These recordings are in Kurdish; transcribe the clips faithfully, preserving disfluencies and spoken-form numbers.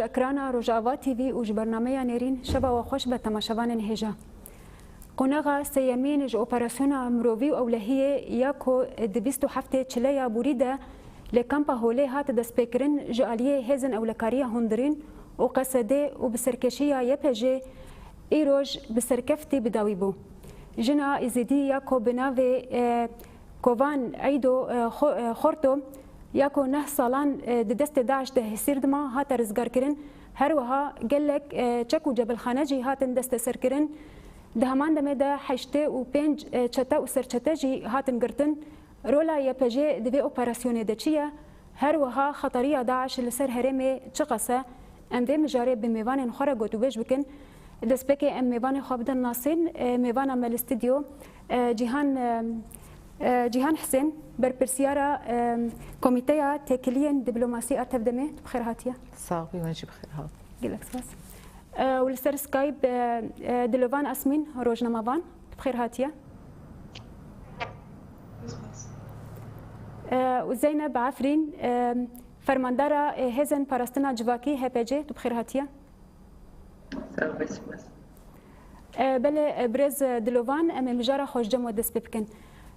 Ekrana Rojava T V û ji bernameya Nêrîn, şeva we xweş be temaşevanên hêja. Qonaxa sêyemîn ji operasyona mirovî û ewlehiyê ya ku di bîst û heftê çileya borî de li kampa Holê hat destpêkirin, ji aliyê hêzên ewlekariya hundirîn û Qesedê û bi serkêşiya Y P G îroj bi serkeftî bi dawî bû. Jina Êzidî ya ku bi navê, e, Kovan Eydo, e, Xo-, e, Xorto ya ku neh salan, e, di destê DAIŞ de hesîr dima, hate rizgarkirin. Her wiha gelek, e, çek û cebilxane jî hatin desteserkirin. Di heman demê de heştê û pênc, e, çete û serçete jî hatin girtin. Rola Y P G di vê operasyonê de çi ye? Her wiha xetariya DAIŞ li ser herêmê çiqas e? Em vê mijarê bi mêvanên xwe re gotûbêj bikin. Destpêkê em mêvanê xwe bidin nasîn. E, mêvana me li stûdyo, e, Cîhan, e, e, Cîhan Hisên, berpirsiyara, e, Komîteya Têkiliyên Dîplomasî a Tevdemê, tu bi xêr hatiye. Sax bî, hûn jî bi xêr hat. Gelek spas. E, û li ser Skype, e, e, Dilovan Asmîn, rojnamevan, tu bi xêr hatiye. E, û Zeynep Efrîn, e, fermandara, e, Hêzên Parastina Civakî, H P C, tu bi xêr hatiye. Sağ ol, spas. E, belê, e, birêz, e, Dilovan, em ê mijara xwe ji cem we dest pê bikin.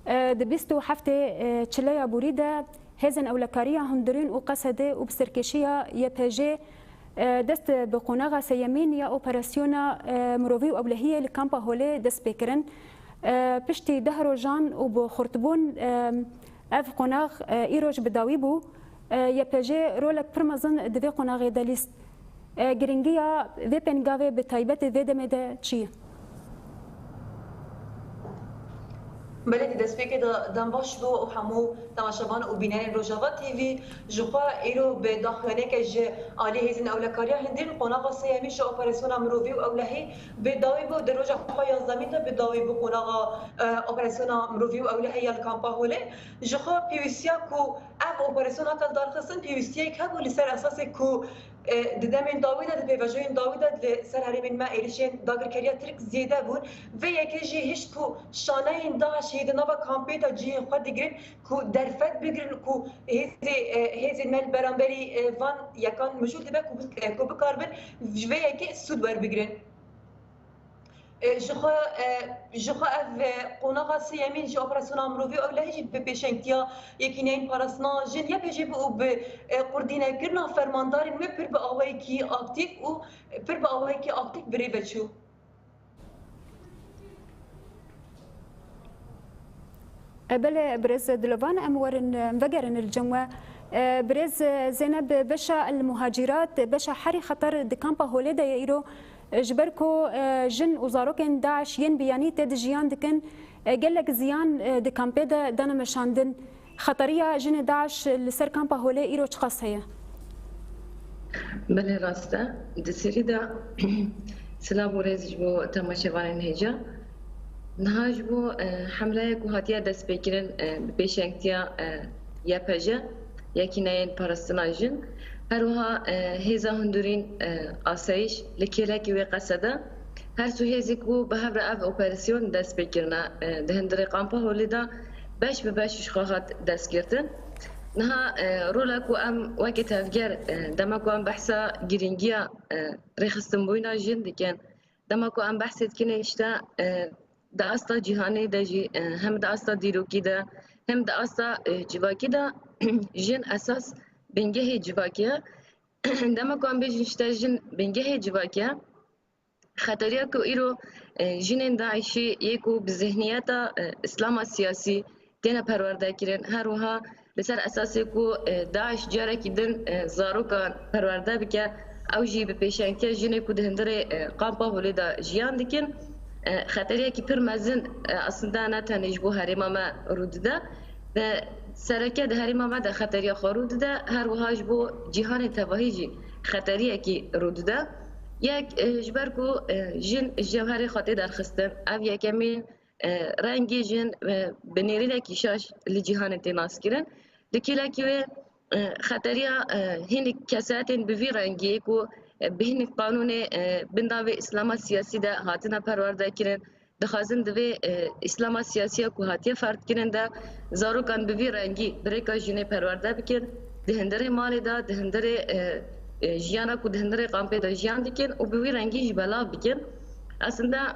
E, di bîst û heftê, e, çileya borî de hêzên ewlekariya hundirîn û Qesedê û bi serkêşiya Y P G, e, dest bi qonaxa sêyemîn ya operasyona, e, mirovî û ewlehiyê li kampa Holê dest pê kirin. E, piştî deh rojan û bi xurtbûn, e, ev qonax, e, îroj bi dawî bû. E, Y P G rolek pir mezin di vê qonaxê de lîst. E, giringiya vê pêngavê bi taybet di vê demê de çi ye? Belê, di destpêkê de dem baş bo û hemû temaşevan û bînerên Rojava T V. Ji xwe îro bi daxuyaniyeke ji alî hêzên ewlekariya hundirîn qonaxa sêyemîn ji operasyona mirovî û ewlehî bi dawî bû. Di roja xwe yazdemîn de bi dawî bû qonaxa, e, operasyona mirovî û ewlehî ya li kampa Holê. Ji xwe pêwîstiya ku ev operasyon hate lidarxistin, pêwîstiyek hebû li ser esasê ku, e, di demên dawî de, di pêvajoyên dawî de li ser herêmên me êrişên dagirkeriya Tirk zêde bûn. Vê yekê jî hişt ku şaneyên DAIŞ'ê di nava kampê de cihên xwe digirin, ku derfet bigirin, ku hêzê, e, hêzên me li beramberî, e, van yekan mijûl dibe ku bi-, e, ku bikaribin ji vê yekê sûd werbigirin. E, ji xwe, e, ji xwe ev, e, qonaxa sêyemîn ji operasyona mirovî û ewlehî jî bi pêşengtiya Yekîneyên Parastina Jin, Y P G, bû û bi, e, qurdînekirina fermandarên wê pir bi awayekî aktîf û pir bi awayekî aktîf bi rê ve çû. E, belê, birêz Dilovan, em werin, em vegerin li cem we. E, birêz Zeynep, beşa el muhacirat, beşa herî xeter di kampa Holê de ye îro. E, ji ber ku, e, jin û zarokên DAIŞ yên biyanî tê de jiyan dikin, e, gelek ziyan, e, di kampê de dane meşandin. Xeteriya jinê DAIŞ li ser kampa Holê îro çiqas heye? Belê, rast e. Di serî de silav û rêz ji bo temaşevanên hêja. Niha ji bo, e, hemleyek ku hatiye destpêkirin, e, bi pêşengtiya, e, Y P J, Yekîneyên Parastina Jin, her wiha, e, hêza hundirîn, e, asayîş li kêlekî wê qese de, her sê hêzê ku bi hev re ev operasyon dest pê kirine, e, di hundirê kampa Holê de beş bi beş ji xwe hat destgirtin. Niha, e, rola ku em weke tevger, e, dema ku em behsa girîngiya, e, rêxistinbûyîna jin dikin, dema ku em behsê dikin, îşte, e, di asta cîhanê de jî, e, hem di asta dîrokî de, hem di asta, e, civakî de jin esas bingehê civakî ye. Dema ku em bêjin, îşte, jin bingehê civakî ye, xeteriya ku îro, e, jinên DAIŞ'î yê ku bi zihniyeta, e, Îslama siyasî têne perwerde kirin, her wiha li ser esasê ku, e, DAIŞ carekî din, e, zarokan perwerde bike, ew jî bi pêşengtiya jinê ku di hundirê, e, kampa Holê de jiyan dikin, e, xeteriyekî pir mezin, e, aslında ne tenê ji bo herêma me rû dide. Di sereke di herêma me de xeteriya xwe rû dide, her wiha ji bo cîhanê tevahî jî xeteriyekî rû dide. Yek, e, ji ber ku, e, jin ji cewherê xwe tê derxistin, ev yekemîn, e, rengê jin, e, bi nêrînekî şaş li cîhanê tê naskirin. Di kêlekî wê, e, xeteriya, e, hînik kesayetên bi vî rengî ku, e, bi hînik qanûnê, e, bindavê Îslama siyasî de hatine perwerde kirin, dixwazin di vê, e, Îslama siyasî ya ku hatiye ferdkirin de zarokan bi vî rengî bi rêka jinê perwerde bikin, di hundirê malê de, di hundirê, e, e, jiyana ku di hundirê kampê de jiyan dikin û bi wî rengî jî belav bikin. Aslında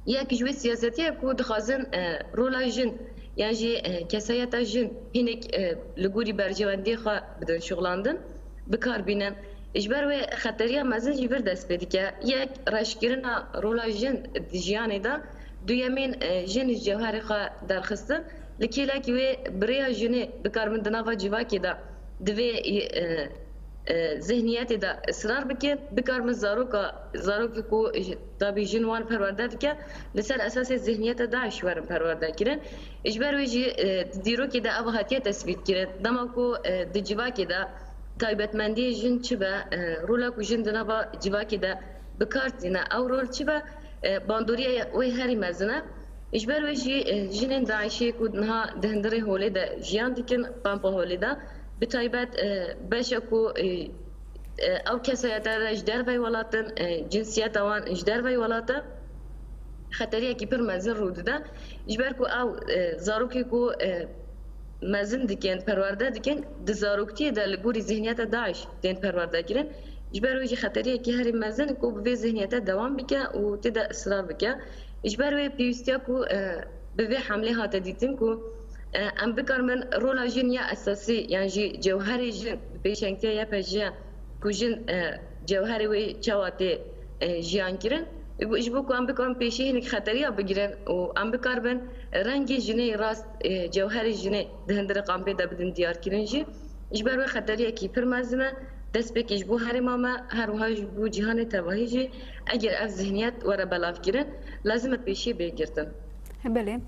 yek ji wê siyasetî ye ku dixwazin, e, rola jin yan jî, e, kesayeta jin hinek, e, li gorî berjewendiyê xwe bidin şixulandin, bi kar bînin. Ji ber wê xeteriya mezin jî vir dest pê dike. Yek, reşkirina rola jin di jiyanê de, duyemîn, e, jin ji cewherê xwe derxistin. Li kêlekî wê bi rêya jinê bikaribin di nava civakê de di vê, e, e, zihniyetê de israr bikin, bikaribin zaroka, zarokê ku ji, tabî jin wan perwerde dike, li ser esasê zihniyeta DAIŞ werin perwerde kirin. Ji ber wê jî, e, di dîrokê de ev hatiye tesbît kirin. Dema ku, e, di civakê de taybetmendiyê jin çi be, e, rola ku jin di nava civakê de bi kar tîne, ew rol çi be, e, bandoriya wê herî mezin e. Ji ber wê jî, e, jinên DAIŞê ku niha di hundirê holê de jiyan dikin, kampa holê de, bi taybet, e, beşa ku, e, e, ew kesayeta re ji derveyî welatin, e, cinsiyeta wan ji derveyî welata, xeteriyekî pir mezin rû dide. Ji ber ku ew, e, zarokê ku, e, mezin dikin, perwerde dikin, di zaroktiyê de li gorî zihniyeta DAIŞ tên perwerde kirin. Ji ber wê jî xeteriyekî herî mezin ku bi vê zihniyete dewam bike û tê de israr bike. Ji ber wê pêwîstiya ku, e, bi vê hemlê hate dîtin ku, e, em bikaribin rola jin ya esasî yan jî cewherê jin bi pêşengtiya Y P J ku jin, e, cewherê wê çawa tê, e, jiyan kirin. Ji bo ku em bikarin pêşî hinek xeteriya bigirin û em bikaribin rengê jinê rast, e, cewherê jinê di hundirê kampê de bidin diyarkirin jî. Ji ber wê xeteriyekî pir mezin e, destpêkê ji bo herêma me, her wiha ji bo cîhanê tevahî jî, eger ev zihniyet were belavkirin, lazim e pêşiyê bê girtin. Belê.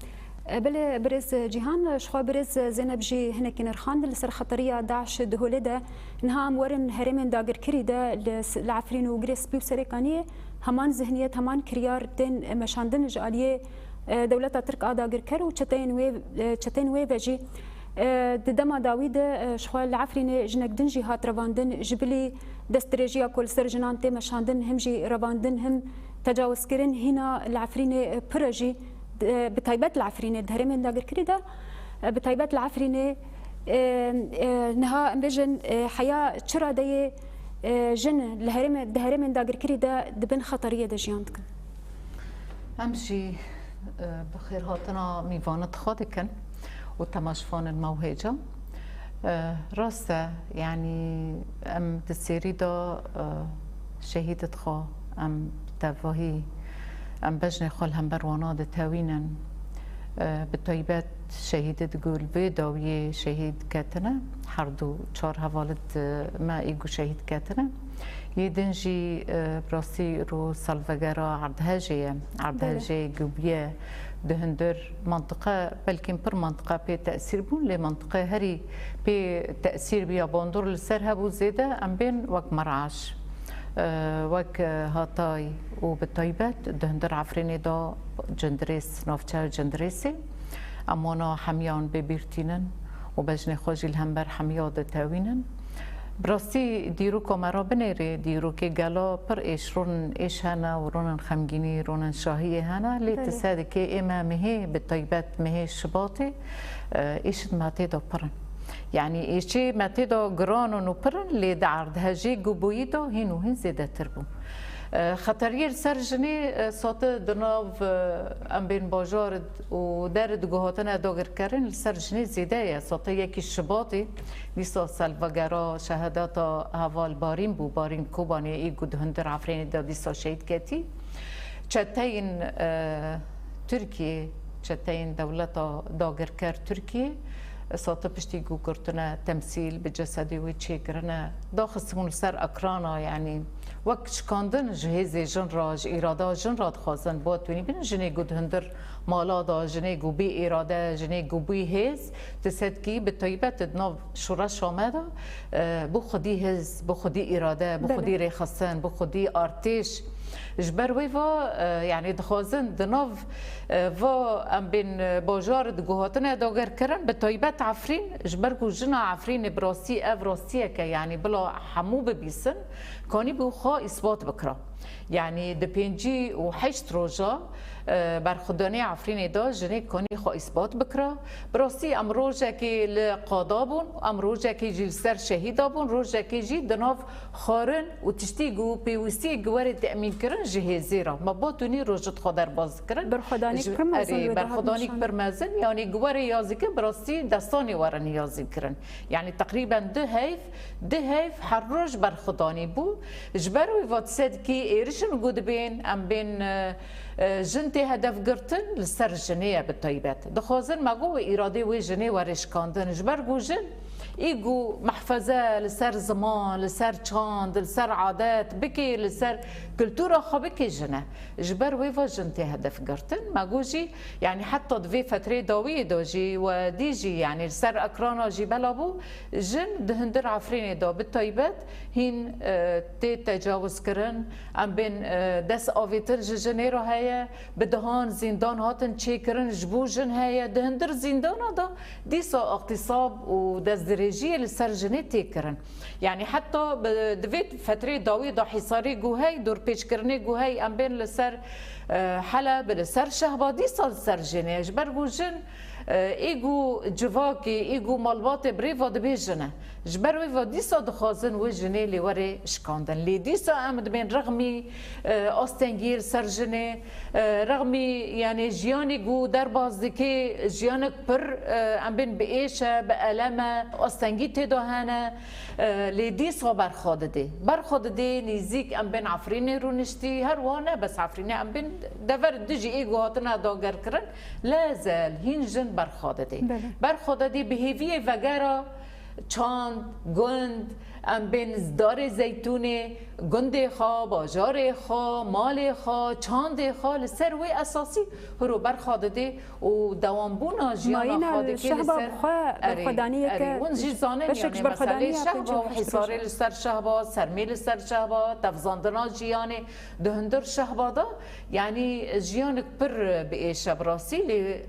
E, belê, birêz Cîhan, ji xwe birêz Zeynep jî hinekî nirxand li ser xeteriya DAIŞ di holê de. Niha em werin herêmên dagirkirî de li s-, li Efrîn û Girê Spî û Serêkaniyê heman zihniyet, heman kiryar tên meşandin ji aliyê, e, dewleta Tirk a dagirker û çeteyên wê, e, çeteyên wê ve jî. E, di dema dawî de, e, ji xwe li Efrînê jinek din jî hat revandin, ji bilî destdirêjiya ku li ser jinan tê meşandin, him jî revandin, him tecawizkirin hîna li Efrînê, e, pir e jî, e, bi taybet li Efrînê, di herêmên dagirkirî de, e, bi taybet li Efrînê, e, e, niha em bêjin, e, heya çi radeyê, e, jin li herêmê-, di herêmên dagirkirî de di bin xeteriyê de jiyan dikin? Em jî, e, bi xêrhatina mîvanit xwe dikin û temaşvanên me û hêja. E, rast e, yanî em di sêrî de, e, şehîdit xwe, em tevahî, em bejnê xwe li hember wana ditewînin. E, bi taybet şehîdit ku li vê dawiyê şehîd ketine, her du çar hevalid me ê ku şehîd ketine. Yê din jî, e, bi rastî ro salvegera erdhejê ye. Erdhejê ku bûye di hundir mantiqe, belkî pir mantiqe pê tesîr bûn, lê mantiqe herî pê tesîr bû ya bandor li ser hebû zêde, em bên wek Meraş, e, wek, e, Hatay û bi taybet di hundir Efrînê de Cindirês, navçeya Cindirêsê. Em wana hemiyan bê bîr tînin û bejnê xwe jî li hember hemiya ditewînin. Bi rastî dîroka me re binêrê, dîrokê gela pir êş, ronin êş hene û ronin xemgînî, ronin şahiyê hene, lê Belê. Ti sedikê ê me mehê, bi taybet mehê Şibatê, e, êşên me tê de pir in. Yanî êşê me tê de giran in û pir in, lê di erdhejê ku bûyî de hîn û hîn zêdetir bû. E, xeteriyê li ser jinê, e, sate di nav, e, em bên bajar û der diguhatine dagirkerin li ser jinê zêde ye. Sate yekî Şibatê, dîsa salvegera şehadeta heval Barîn bû, Barîn Kobanê, ê ku di hundir Efrînê de dîsa şehîd ketî. Çeteyên, e, Tirkiyê, çeteyên dewleta dagirker Tirkiyê, sate piştî ku girtine temsîl, bi cesedê wê çêkirine, daxistibûn li ser ekrana, yanî wek şikandin ji hêzê jin re, ji îrada jin re dixwazin, bo tûnî bin jinê ku di hundir mala de, jinê ku bî îrade, jinê ku bî hêz, ti sedkî bi taybet di nav şoreşa me de, e, bo xwedî hêz, bo xwedî îrade, bo Belê. Xwedî rêxistin, bo xwedî artêş, Ji ber wê va, e, yanî dixwazin di nav, e, va em bên, e, bajar di ku hatine dagerkirin, bi taybet Efrîn, ji ber ku jina Efrînê bi rastî ev rastiyeke, yanî bila hemû bibîsin, kanîbû xwe îsbat bikira. Yanî di pêncî û heşt roja, e, berxwedanê Efrînê de jinê kanî xwe îsbat bikira. Bi rastî em rojekê li qada bûn, em rojekê jî li ser şehîda bûn, rojekê jî di nav xwarin û tiştî ku pêwîstiyê ku were temîn kirin ji hêzê re. Me batunî roj ji xwe derbas dikirin. Berxwedanîk Ji- pir mezin erê, wê de hat berxwedanîk nîşan. Pir mezin, yanî ku were yazî kirin, bi rastî destanê were niyazî kirin. Yanî teqrîben du heyv, du heyv her roj berxwedanî bû. Ji ber wê va dise dikî êrişin ku dibên, em bên, e, e, jin tê hedef girtin, li ser jinê ye bi taybet. Dixwazin me got wê îradê wê jinê were şikandin. Ji ber ku jin Î ku mehfeze li ser ziman, li ser çand, li ser adet bikê, li ser kultura xwe bikê jin e. Ji ber wê ve jin tê hedef girtin. Me got jî, yanî heta di vê fetrê dawiyê de jî we dî jî, yanî li ser ekrana jî bela bû, jin di hundir Efrînê de bi taybet hîn, e, tê tecawizkirin, em bên, e, dest avêtin ji jinê re heye. Bi dehan zîndan hatin çêkirin, ji bo jin heye. Di hundir zîndana de dîsa îxtîsab û destdirêjiyê li ser jinê tê kirin. Yanî heta bi, di vê fetrê dawî de hîsarê ku hey, dorpêçkirinê ku hey, em bên li ser, e, Heleb, li ser Şehba, dîsa li ser jinê ye. Ji ber ku jin, e, ê ku civakê, ê ku malbatê birêva dibê jin e. Ji ber wê ve dîsa dixwazin wê jinê lê were şikandin. Lê dîsa em dibên rexmî, e, astengiyê li ser jinê, e, rexmî, yanî jiyanê ku derbas dike, jiyanek pir, e, em bên bi êş e, bi elem e, astengî tê de hene, e, lê dîsa berxwe didê. Berxwe didê nêzîk em bên Efrînê rûniştî, her wiha ne bes Efrînê, em bên dever dijî ê ku hatine dagerkirin, li ezel hîn jin berxwe didê. Belê. Berxwe didê bi hêviyê vegera çand, gund, em bên darê zeytûnê, gundê xwe, bajarê xwe, malê xwe, çandê xwe li ser wê esasî hiro berxwe didê û dewambûna jiyana Mayîna xwe dike li Şehba ser bi xwe erê, berxwedaniyeke erê. Hûn jî zanin, beşek yanî ji berxwedaniya meselê Şehba û pêncî û heşt Hîsarê rojê. Li ser Şehba, Sermê li ser Şehba, tevzandina jiyanê di hundir Şehba de, yanî jiyanek pir bi êş e bi rastî, lê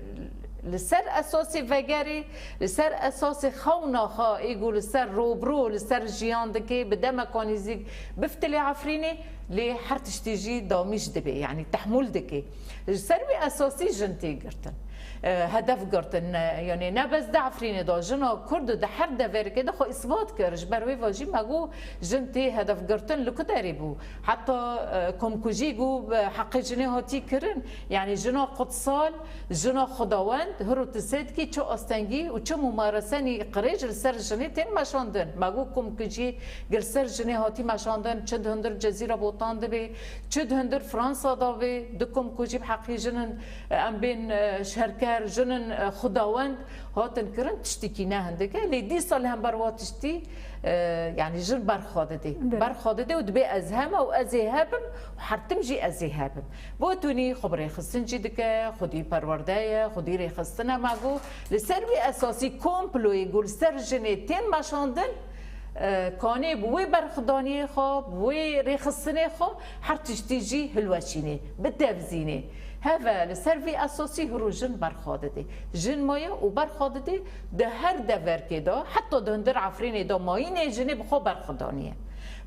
li ser esasê vegerê, li ser esasê xewna xwe ê ku li ser robro, li ser jiyan dike, bi demeka nêzîk biftilê Efrînê, lê her tiştî jî damîj dibe, yanî tehmûl dike. Ji ser wî esasî jin tê girtin. E, hedef girtin, ne, yanî ne bes di Efrînê de, jina Kurd di her deverkê de xwe îsbat kir. Ji ber wê ve jî me got jin tê hedef girtin li ku derê bû. Heta, e, komkujî ku bi heqê jinê hatî kirin. Yanî jina qudsal, jina xwedawend, hiro tu sê dikî çi astengî û çi mumaresenî qirêj li ser jinê tên meşandin. Me got komkujî li ser jinê hatî meşandin, çi di hundir Cezîra Botan de bê, çi di hundir Fransa de bê, du komkujî bi heqê jin in, em bên, e, şerker, jin in, e, xwedawend hatin kirin, tiştekî ne hindik e. Lê dîsa li hember wa tiştî, e, yanî jin berxwe didê. Belê. Berxwe didê û dibê ez heme û ez ê hebim û her tim jî ez ê hebim. Bo tunî xwe bi rêxistin jî dike, xwedî perwerde ye, xwedî rêxistin e, me got. Li ser wî esasî komployê ku li ser jinê tên meşandin, e, kanê bi wê berxwedaniyê xwe, bi wê rêxistinê xwe her tiştî jî hilweşînê, bitevzînê. Heve li ser vî esasî hiro jin berxwe didê. Jin maye û berxwe didê di her deverkê de, heta di hundir Efrînê de mayînê jinê bi xwe berxwedaniye.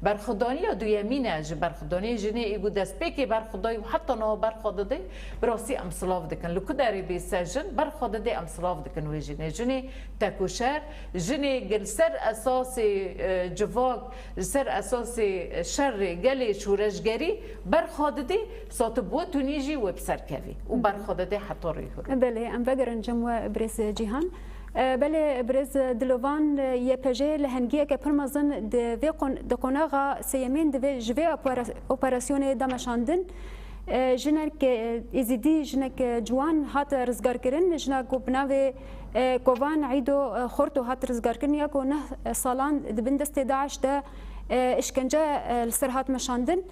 Berxwedaniya duyemîn e ji berxwedaniyê jinê ê ku destpêkê berxwedayî û heta niha berxwe didê, bi rastî em silav dikin. Li ku derê bê se jin berxwe didê, em silav dikin wê jinê. Jinê tekoşer, jinê li ser esasê, e, civak, li ser esasê şerê gelê şoreşgerî berxwe didê, sa tu bo tunî jî wê bi ser kevî û berxwe didê heta rê hiro. Belê, em vegerin cem we birêz Cîhan. E, belê birêz Dilovan, e, Y P J li hengiyeke pir mezin di vê qon-, di qonaxa sêyemîn di vê, ji vê opera-, operasyonê de meşandin. E, jinek, e, êzidî, jinek, e, ciwan hat rizgarkirin, jina ku bi navê, e, Kovan Îdo, e, Xorto hat rizgarkirin, ya ku neh, e, salan di bin destê DAIŞ de, e, îşkence, e, li ser hat meşandin.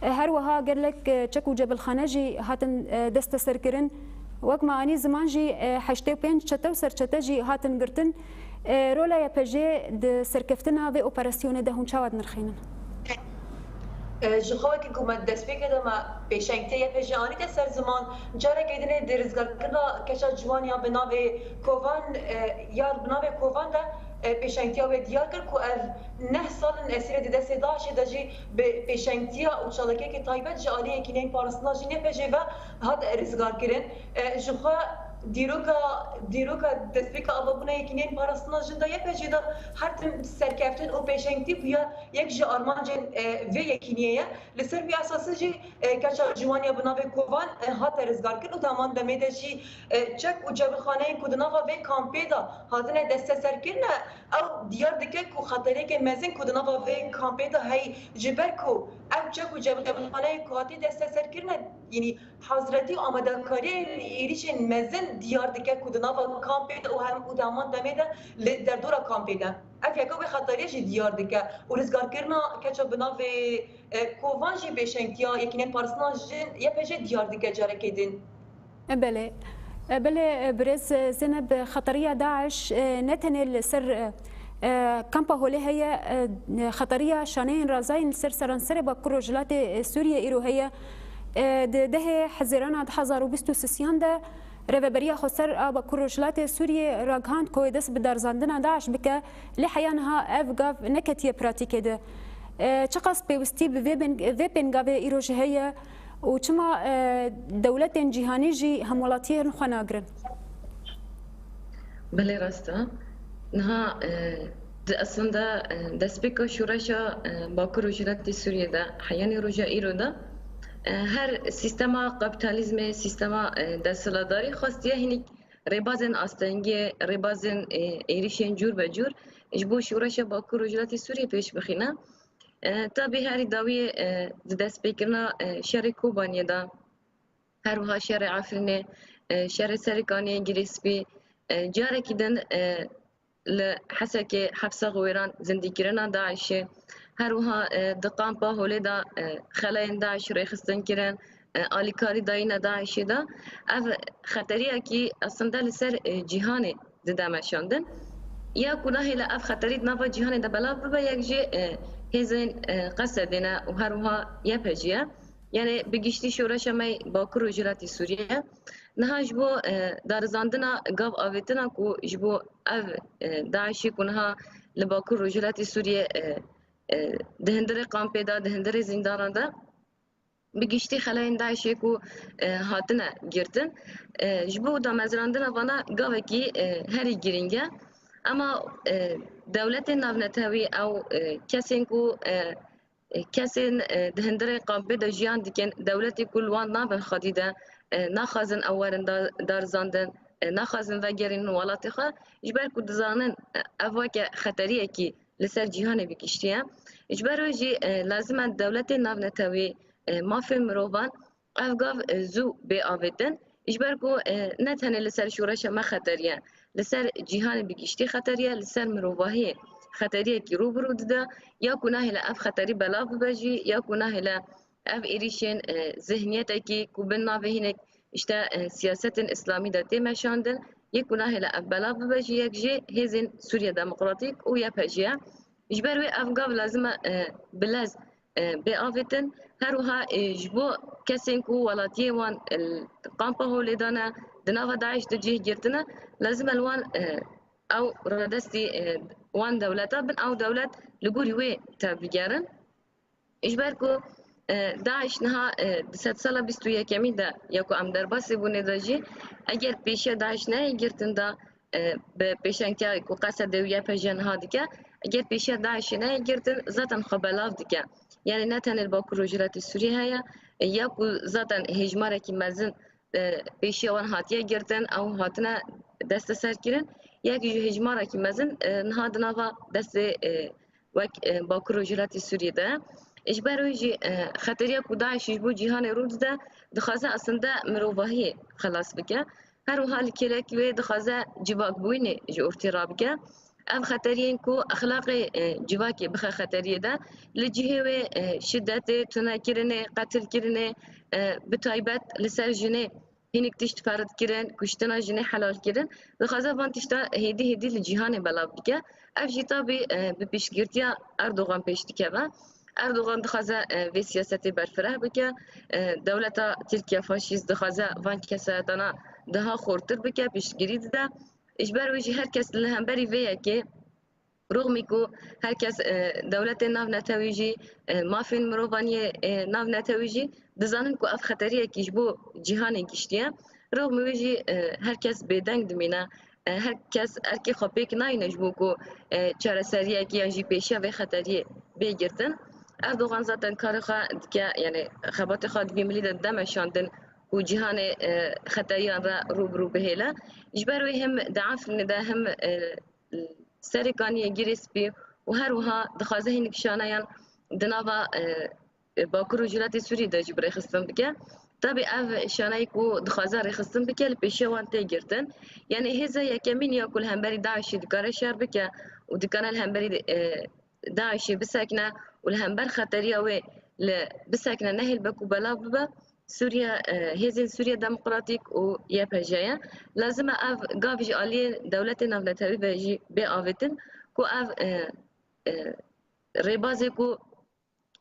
E, her wiha gelek, e, çek û cebilxane jî hatin, e, desteserkirin. Wek me anî ziman jî, e, heştê û pênc çete û serçete jî hatin girtin. E, rola Y P J di serkeftina vê operasyonê de hûn çawa dinirxînin? E, ji xwe wekî ku me destpêkê de me pêşengtiya Y P G anîte ser ziman, careke din ê di rizgarkirina keça ciwan ya bi navê Kovan, e, ya bi navê Kovan de, e, pêşengtiya wê diyar kir ku ev neh sal in esîrê di destê DAIŞê de jî bi pêşengtiya û çalakiyekî taybet ji alî yekîneyên parastina jin Y P G ve hat rizgarkirin. E, ji xwe dîroka, dîroka destpêka avabûna yekîneyên parastina jin de Y P G de her tim serkeftin û pêşengtî bûye. Yek ji armancên, e, vê yekîniyê ye. Li ser vî esasî jî, e, keça ciwan ya bi navê Kovan, e, hate rizgarkirin û di heman demê de jî, e, çek û cebilxaneyên ku di nava vê kampê de hatine desteserkirine, ew diyar dike ku xeteriyeke mezin ku di nava vê kampê de heyî, ji ber ku ev çek û cebil-, cebilxaneyên ku hatî desteserkirine, yanî hazretî û amadekariyên êrîşên mezin diyar dike ku di nava kampê de û hem, û di heman demê de li derdora kampê de. Ev yeka wê xeteriyê jî diyar dike û rizgarkirina keça bi navê, e, Kovan jî pêşengtiya yekînên parastina jin Y P G diyar dike carekê din. E, belê. E, belê, e, birêz, e, Zeynep, e, xeteriya DAIŞ, e, ne tenê li ser, e, e, kampa Holê heye, e, xeteriya şaneyên razayên li ser seranserê Bakur Rojhilatê, e, Sûriyê îro heye. E, di dehê Hezîrana du hazar û bîst û sisiyan de Rêveberiya Xweser a Bakur Rojhilatê Sûriyê ragihand ku dest bi darizandina DAIŞ bike, lê heya niha ev gav neketiye pratîkê de. E, çiqas pêwistî bi vê bên-, vê pêngavê îro jî heye û çima, e, dewletên cîhanî jî hemwelatiyên xwe nagirin? Belê rast e. Niha, e, di eslinde, e, destpêka şoreşa, e, Bakur Rojhilatê Sûriyê de, heyanî roja îro de, e, her sîstema kapîtalîzmê, sîstema, e, desthilatdarî xwestiye hînik rêbazên astengiyê, rêbazên, e, êrîşên cûr be cûr ji bo şoreşa Bakur Rojhilatê Sûriyê pêş bixîne. E, tabî herî dawiyê, e, di destpêkirina, e, şerê Kobaniyê de, her wiha şerê Efrînê, e, şerê Serêkaniyê, Girê Spî, e, carekî din, e, li Hesekê hepsa xwe wêran zindîkirina DAIŞê, her wiha, e, di kampa Holê de, e, xelayên DAIŞ rêxistin kirin, e, alîkarî dayîne DAIŞê de. Ev xeteriyekî aslında li ser, e, cîhanê dide meşandin. Ya ku nahêle ev xeterî di nava cîhanê de belav bibe, yek jî, e, hêzên, e, Qesedê ne û her wiha Y P G ye. Yanî bi giştî şoreşa me Bakur Rojhilatê Sûriyê. Niha ji bo, e, darizandina gav avêtina ku ji bo ev, e, DAIŞê ku niha li Bakur Rojhilatê Sûriyê, e, e, di hundirê kampê de, di hundirê zîndanan de, bi giştî xelayên DAIŞê ku, e, hatine girtin, e, ji bo damezrandina vana gavekî, e, herî girîng e. Ema, e, dewletên navnetewî ew, e, kesên ku, e, e, kesên, e, di hundirê kampê de jiyan dikin, dewletê ku li wan navin xwedî de, e, naxwazin ew werin da-, darizandin, e, naxwazin vegerînin welatê xwe, ji ber ku dizanin, e, ev weke xeteriyekî li ser cîhanê bi giştî ye. Ji ber wê jî, e, lazim e dewletên navnetewî, e, mafên mirovan ev gav, e, zû bê avêtin. Ji ber ku, e, ne tenê li ser şoreşa me xeterî ye, li ser cîhanê bi giştî xeterî ye, li ser mirovahiyê xeteriyekî rû bi rû dide. Ya ku nahêle ev xeterî belav bibe jî, ya ku nahêle ev êrîşên, e, zihniyetekî ku bin navê hinek işte, e, siyasetên îslamî de tê meşandin, yê ku nahêle ev belav bibe jî, yek jê hêzên Sûriye Demokratîk û Y P G ye. Ji ber wê ev gav lazim e, e, bi lez, e, bê avêtin. Her wiha, e, ji bo kesên ku welatiyê wan, e, li kampa Holê de ne, di nava DAIŞ de cih girtine, lazim e li wan, e, ew radestî, e, wan dewleta bin, ew dewlet li gorî wê tevbigerin. Ji ber ku, e, DAIŞ niha, e, di sedsala bîst û yekemî de ya ku em derbasî bûnê de jî, eger pêşiya DAIŞ neyê girtin de, e, bi pêşengtiya ku Qesedê û Y P G niha dike, eger pêşiya DAIŞê neyê girtin, zaten xwe belav dike. Yanî ne tenê li Bakur Rojhilatê Sûriyê heye, e, ya ku zaten hêjmarekî mezin, e, pêşiya wan hatiye girtin, ew hatine desteserkirin. Yek ji hêjmarekî mezin, e, niha di nava destê, e, wek, e, Bakur Rojhilatê Sûriyê de. Ji ber wê jî, e, xeteriya ku DAIŞ ji bo cîhanê rû dide, dixwaze aslında mirovahiyê xelas bike. Her wiha li kêlekî wê dixwaze civakbûyînê ji ortê rabike. Ev xeteriyên ku exlaqê, e, civakê bixe xeteriyê de, li cihê wê, e, şidetê, tunekirinê, qetilkirinê, e, bi taybet li ser jinê hinek tişt ferid kirin, kuştina jinê helal kirin, dixwaze van tişta hêdî hêdî li cîhanê belav bike. Ev jî tabî, e, bi piştgirtiya Erdogan pêş dikeve. Erdogan dixwaze, e, vê siyasetê berfireh bike. E, dewleta Tirkiye faşîst dixwaze van kesayetana daha xortir bike, piştgirî dide. Ji ber wê jî her kes li hemberî vê yekê, rûxmî ku her kes, e, dewletên navnetewî jî, e, mafên mirovaniyê, e, navnetewî jî dizanin ku ev xeteriyekî ji bo cîhanê giştî ye. Rûxmî wê jî, e, her kes bêdeng dimîne. E, her kes erkê xwe pêk nayîne ji bo ku, e, çareseriyekî yan jî pêşiya vê xeteriyê bê girtin. Erdogan zaten karê xwe dike, yani xebatê xwe di vî milî de dide meşandin ku cîhanê, e, xeteriyan re rû bi rû bihêle. Ji ber wê him di Efrînê de him, e, Serê Kaniyê, Girê Spî û her wiha dixwaze hînik şaneyan di nava, e, Bakur û Rojhilatê Sûriyê de jî bi rêxistin bike. Tabî ev şaneyê ku dixwaze rêxistin bike li pêşiya wan tê girtin. Yanî hêza yekemîn ya ku li hemberî DAIŞê dikare şer bike û dikare li hemberî, e, DAIŞê bisekine û li hember xeteriya wê li bisekine nehêlbe ku belav bibe, Sûriye, e, hêzên Sûriye Demokratîk û Y P G ye. Lazim e ev gav ji aliyê dewletê navnetewî ve jî bê avêtin ku ev, e, e, rêbazê ku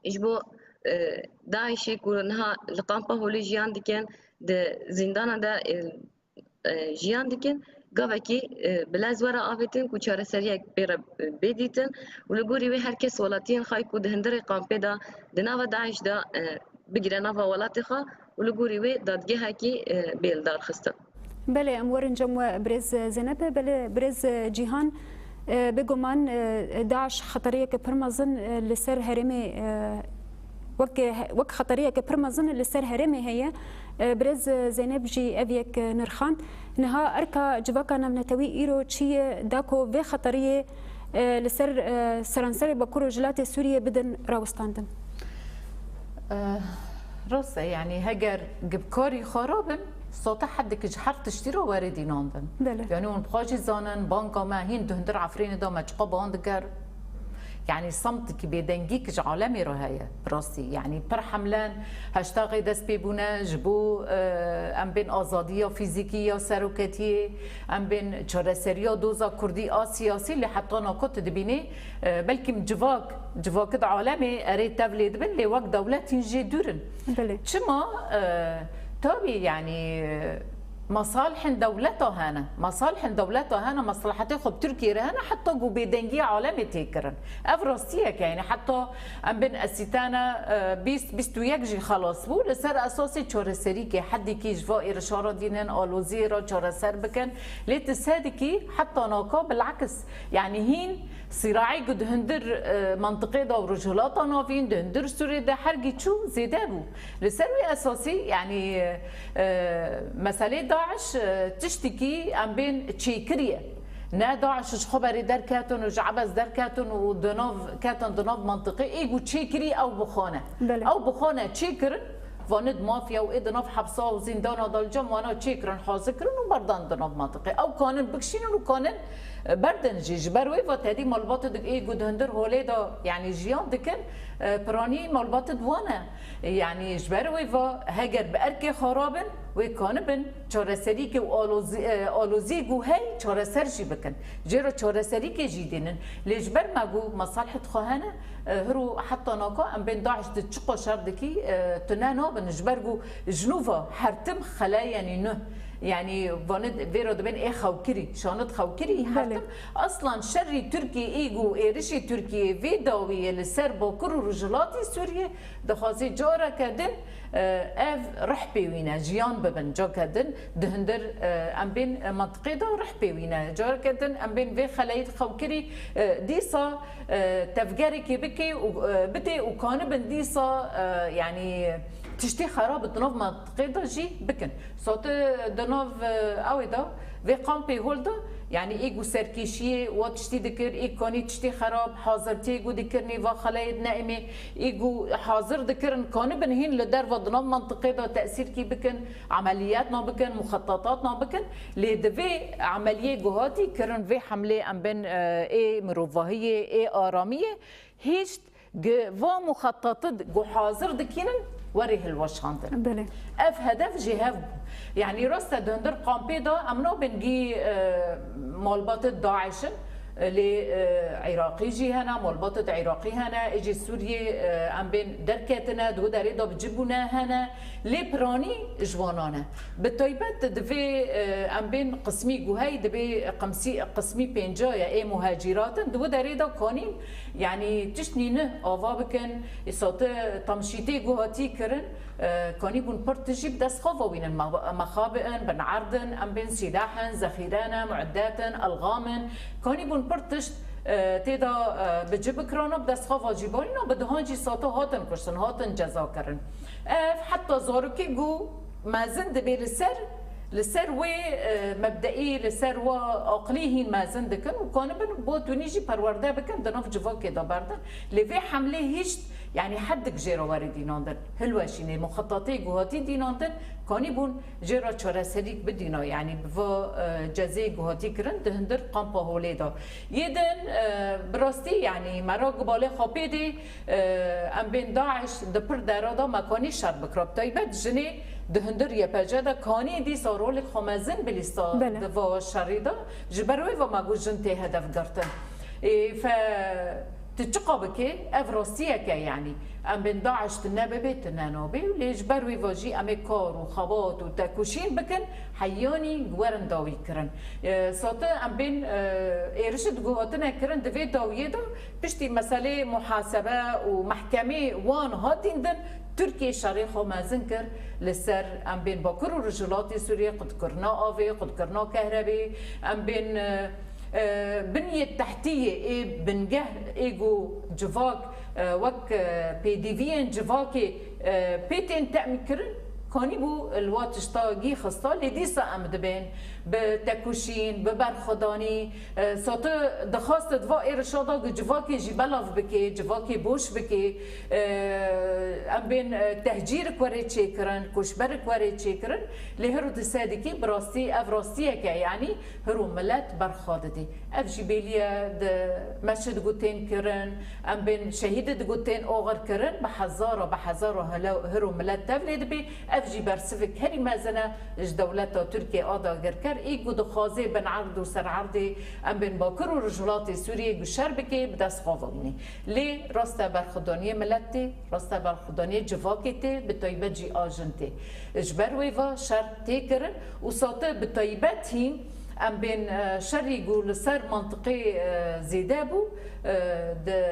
ji bo, e, DAIŞê ku niha li kampa holê jiyan dikin, di zîndana de, e, e, jiyan dikin, gavekî, e, bi lez were avêtin ku çareseriyek pê re, e, bê dîtin û li gorî wê her kes welatiyên xwe ku di hundirê kampê de di nava DAIŞ de, e, bigire nava welatê xwe û li gorî wê dadgehekî, e, bê lidarxistin. Belê, em werin cem we birêz Zeynep, belê birêz Cîhan, e, bêguman, e, DAIŞ xeteriyeke pir mezin, e, li ser herêmê, e, wek, wek xeteriyeke pir mezin li ser herêmê heye. E, birêz Zeynep jî ev yek nirxand. Niha erka civaka navnetewî îro çi ye da ku vê xeteriyê, e, li ser, e, seranserê Bakur û Rojhilatê Sûriyê bidin rawestandin? Eh, rast e, yanî heger gibkarî xwe rabin, sate hedekî ji her tiştî re were dînandin. Belê. Yanî hûn bi xwe jî zanin, banka me hîn di hundir Efrînê de me çiqa ban dikir. Yanî semtikî bêdengî ki ji alemê re heye, bi rastî. Yanî pir hemlen, heştaxê dest pê bûne, ji bo, eh, em bên azadiya fîzîkî ya seroketiyê, em bên çareseriya doza kurdî a siyasî, lê heta naka tu dibînî, e, belkî civak, civakî di alemê erê tevlê dibin, lê wek dewlet hîn jê dûr in. Belê. Çima? E, tabî, yanî, e, mesalihên dewleta hene. Mesalihên dewleta hene, meslehetê xwe bi Tirkiyê re hene, heta ku bêdengiya alemê tê kirin. Ev rastiyek e, yanî heta em bên esîtene, e, bîst, bîst û yek jî xelas bû, li ser esasê çareserîkê hedîkî ji va êrişa re dînin, aloziyê re çareser bikin. Lê tu sedikî heta naka bilakis. Yanî hîn sîraî ku di hundir, e, mentiqê de û Rojhilata Navîn, di hundir Sûriyê de hergî çû zêde bû. Li ser wî esasî, yanî, e, meselê DAIŞ, e, tiştekî em bên çêkirî ye. Ne DAIŞ ji xwe berê derketin û ji ebes derketin û di nav, ketin di nav mentiqê, ê ku çêkirî ew bi xwe ne. Belê. Ew bi xwe ne çêkirin, Vanê di mafya û ê di nav hepsa û zîndana de li cem wana çêkirin, hazir kirin û berdan di nav mentiqê. Ew kanin bikişînin û kanin, e, berdin jî. Ji ber wê ve tedî malbatê di ê ku di hundir holê de, yanî jiyan dikin, e, piranî malbatê di wan e. E, yanî ji ber wê ve heger bi erkê xwe rabin, wê kanibin çareserîkê û alozî-, e, alozî ku hey çareser jî bikin. Jê re çareserîkê jî dînin. Lê ji ber me ku mesalihê xwe hene, e, hiro heta naka em bên DAIŞ di çi qoşar dikî, e, tune nabin. Ji ber ku ji nû ve her tim xeleyanî nû. Yanî vanê vê re dibên ê xewkirî, şanit xewkirî her Belê. tim. Aslan şerî Tirkiyê ê ku êrişî Tirkiyê vê dawiyê li ser Bakur û Rojhilatî Sûriyê dixwazî careke din, e, ev rih pê wîne, jiyan bibin, careke din di hundir, e, em bên, e, mentiqê de rih pê wîne. Careke din em bên vê xeleyî xewkirî, e, dîsa, e, tevgerekê bikê û, e, bidê û kanibin dîsa, e, yanî tiştê xerab di nav mentiqê de jî bikin. Sate di nav, e, ew ê de, vê kampê hol de, yanî ê ku serkêşiyê wa tiştî dikir, ê kanî tiştê xerab, hazirtiyê ku dikir nêva xeleyê di neemê, ê ku hazir dikirin, kanibin hîn li derva di nav mentiqê de tesîrkî bikin, emeliyatna bikin, muxetetatna bikin, lê di vê emeliyê ku hatî kirin, vê hemlê em bên, e, ê mirovahiyê, ê aramiyê, hişt gi va muxetatid ku hazir dikînin, werê hilweşandin. Belê. Ev hedef jê hev bû. Yanî rast e di hundir kampê de em nabên gî, e, malbatê DAIŞ in. Lê, e, Iraqî jî hene, malbatê di Iraqî hene, ê jî Sûriyê, e, em bên derketine, di wê derê de bi cih bûne hene. Lê piranî ji wanan e. Bi taybet divê, e, em bên qismî guhey, divê qimsî-, qismî pênca ye, ê muhacîratin, di wê derê de kanîn, yanî tişt nîne ava bikin, îsate tamşîtê guhatî kirin. E, kanî bûn pir tijî bi dest xwe ve wînin. Me-, mexabi'in, bin'erdin, em bên sîlah'in, zexîre'ne, mu'eddetin, elxam'in. Kanî bûn pir tişt, e, tê de, e, bi cih bikirana, bi dest xwe ve jî banîna, bi duhan jî sate hatin kuştin, hatin ceza kirin. Ev heta zarokê ku mezin dibê li ser, li ser wê, e, mebdeî, li ser wê aqilî hîn mezin dikin û kanibin bo tunî jî perwerde bikin, di nav civakê de berdin. Lê vê hemlê hîç, yanî heddik jê re were dînandin. Hilweşînê, muxetatê guhatî dînandin, kanî bûn jê re çareserîk bidîna, yanî bi va, e, cezê guhatî kirin di hundir kampa holê de. Yê din, e, bi rastî, yanî me re gubalê xwe pê dê, e, em bên DAIŞ di pir dera de me kanî şer bikira. Bi taybet jinê di hundir Y P G de kanî dîsa rolê xwe mezin bi lîsta Belê. di va şerî de. Ji ber wê ve me got jin tê hedef girtin. Ê, fe, tu çiqa bikê, ev rastiyek e, yanî. Em bên DAIŞ tu nebibê, tu nenabê. Lê ji ber wê ve jî em ê kar û xebat û tekoşîn bikin, heyanî werin dawî kirin. E, sate em bên, e, êrişê diguhatine kirin, di vê dawiyê de piştî meselê muhasebe û mehkemê wan hat dîndin, Tirkiye şerê xwe mezin kir li ser em bên Bakur û Rojhilatê Sûriyê, qutkirina avê, qutkirina kehrebê, em bên, e, e, binyê tehtiyê ê bingeh ê ku civak, e, wek, e, pêdiviyên civakê, e, pê tên temîn kirin, kanîbû li wa tişta gî xista, lê dîsa em dibên bi tekoşîn, bi berxwedanî, e, sate dixwast di va êrişa de ku civakê jî belav bikê, civakê boş bikê, e, em bên, e, tehcîrik were çêkirin, koçberik were çêkirin, lê hiro dise dikî bi rastî ev rastiyek e, yanî hiro milet berxwe didî. Ev jî bêliye di meşid gotên kirin, em bên şehîdê di gotên oxir kirin, bi hezara, bi hezara hele-, hiro milet tevlê dibê. Ev jî bersivik herî mezin e ji dewleta Tirkiye a dagirker, ê ku dixwaze bin erd û ser erdê em bên Bakur û Rojhilatê Sûriyê ku şer bike, bi dest xwe ve bîne. Lê raste berxwedaniyê milet tê, raste berxwedaniyê civakê tê, bi taybet jî a jin tê. Ji ber wê ve şer tê kirin û sate bi taybet hîn em bên, e, şerî ku li ser mantiqê, e, zêde bû, e, di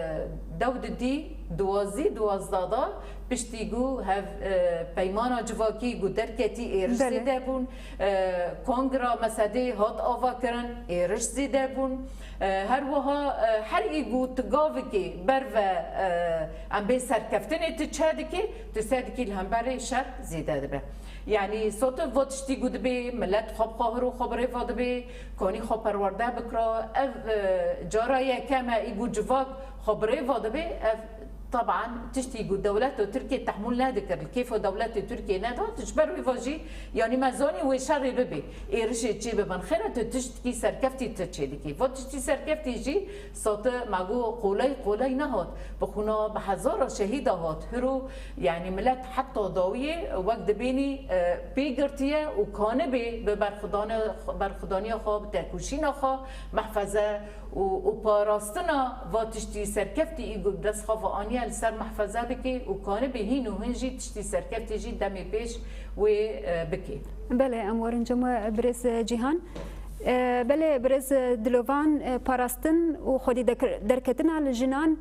dew di dî duwazdî, duwazda da, piştî ku hev, e, peymana civakî ku derketî êriş Belê. zêde bûn, e, kongra mesedê hat ava kirin, êriş zêde bûn. E, her wiha, e, her î ku tu gavikê berve, e, em bê serkeftinê tu çe dikê, tu se dikî li hemberê şer zêde dibe. Yanî sotir va tiştî ku dibê, milet xwe bi xwe hiro xwe bi rê va dibê, kanî xwe perwerde bikira. Ev, e, cara yekem e î ku civak xwe bi rê va dibê. Ev, teban, tiştî ku dewleta Tirkiye tehmûl nedikir, li kêfa dewletê Tirkiye nedihat, ji ber wê va jî, yanî me zanî wê şerê bibê. Êrişê çê bibin. Xêr e, tu tiştkî serkeftî tu çê dikî. Va tiştî serkeftî jî sate me got qolay qolay nehat. Bi xwina bi hezara şehîda hat. Hiro, yanî milet heta dawiyê wek dibênî, e, pê girtiye û kanibê bi berxwedane-, berxwedaniya xwe, bi tekoşîna xwe mehfeze û, û parastina va tiştî serkeftî î ku bi dest xwe ve aniye li ser mehfeze bike û kanibê hîn û hin jî tiştî serkeftî jî demê pêş wê, e, bike. Belê, em werin cem we birêz Cîhan. E, belê, birêz Dilovan, e, parastin û xwedî dekir-, derketina li jinan,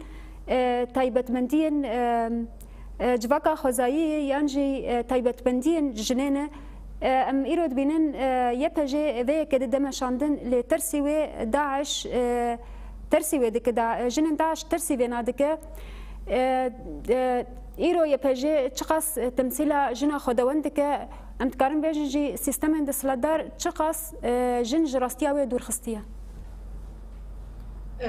e, taybetmendiyên, e, e, civaka xwezayî yan jî, e, taybetmendiyên jinê ne. E, em îro dibînin, e, Y P G vê yekê dide meşandin, lê tersî wê DAIŞ, e, tersî wê dike, da, e, jinên DAIŞ tersî vê nadike. E, e, îro Y P G çiqas, e, temsîla jina xwedawend dike, em dikarin bêjin jî sîstemên desthilatdar çiqas, e, jin ji rastiya wê dûr xistiye. E,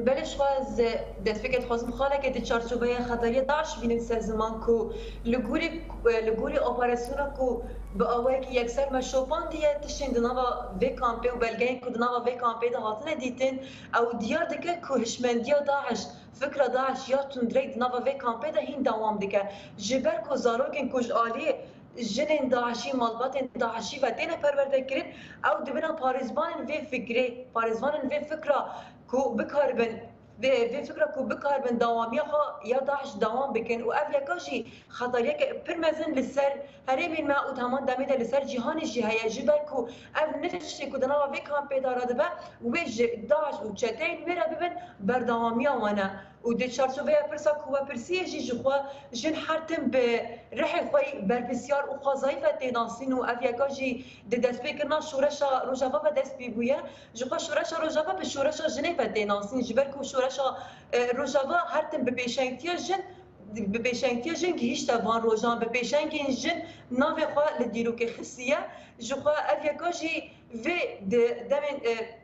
belê, ji xwe ez destpêkê dixwazim xalekê di çarçoveya xeteriya DAIŞ bînim ser ziman ku li gorî, li gorî operasyona ku bi awayekî yekser me şopandiye, tiştên di nava vê kampê û belgeyên ku di nava vê kampê de hatine dîtin, ew diyar dike ku hişmendiya DAIŞ, fikra DAIŞ ya tundreyî di nava vê kampê de hîn dewam dike. Ji ber ku zarokên ku ji alî jinên DAIŞî, malbatên DAIŞî ve têne perwerdekirin, ew dibine parêzvanên vê fikrê, parêzvanên vê fikra ku bikaribin vê, vê fikra ku bikaribin dawamiya xwe ya DAIŞ dewam bikin û ev yeka jî xeteriyeke pir mezin li ser herêmên me û di heman demê de li ser cîhanê jî heye, ji ber ku ev nifşê ku di nava vê kampê de radibe, wê ji DAIŞ û çeteyên wê re bibin berdewamiya wan e. Û di çarçoveya pirsa ku we pirsiyê jî ji xwe, jin her tim bi rihê xwe yî berpirsiyar û xwezayî ve tê nasîn û ev yeka jî di destpêkirina şoreşa Rojava ve dest pê bûye. Ji xwe şoreşa Rojava bi şoreşa jinê ve tê nasîn, ji ber ku şoreşa, e, Rojava her tim bi pêşengtiya jin, bi pêşengtiya jin gihîşte van rojan, bi pêşengên jin navê xwe li dîrokê xistiye. Ji xwe ev yeka jî vê di demên, e,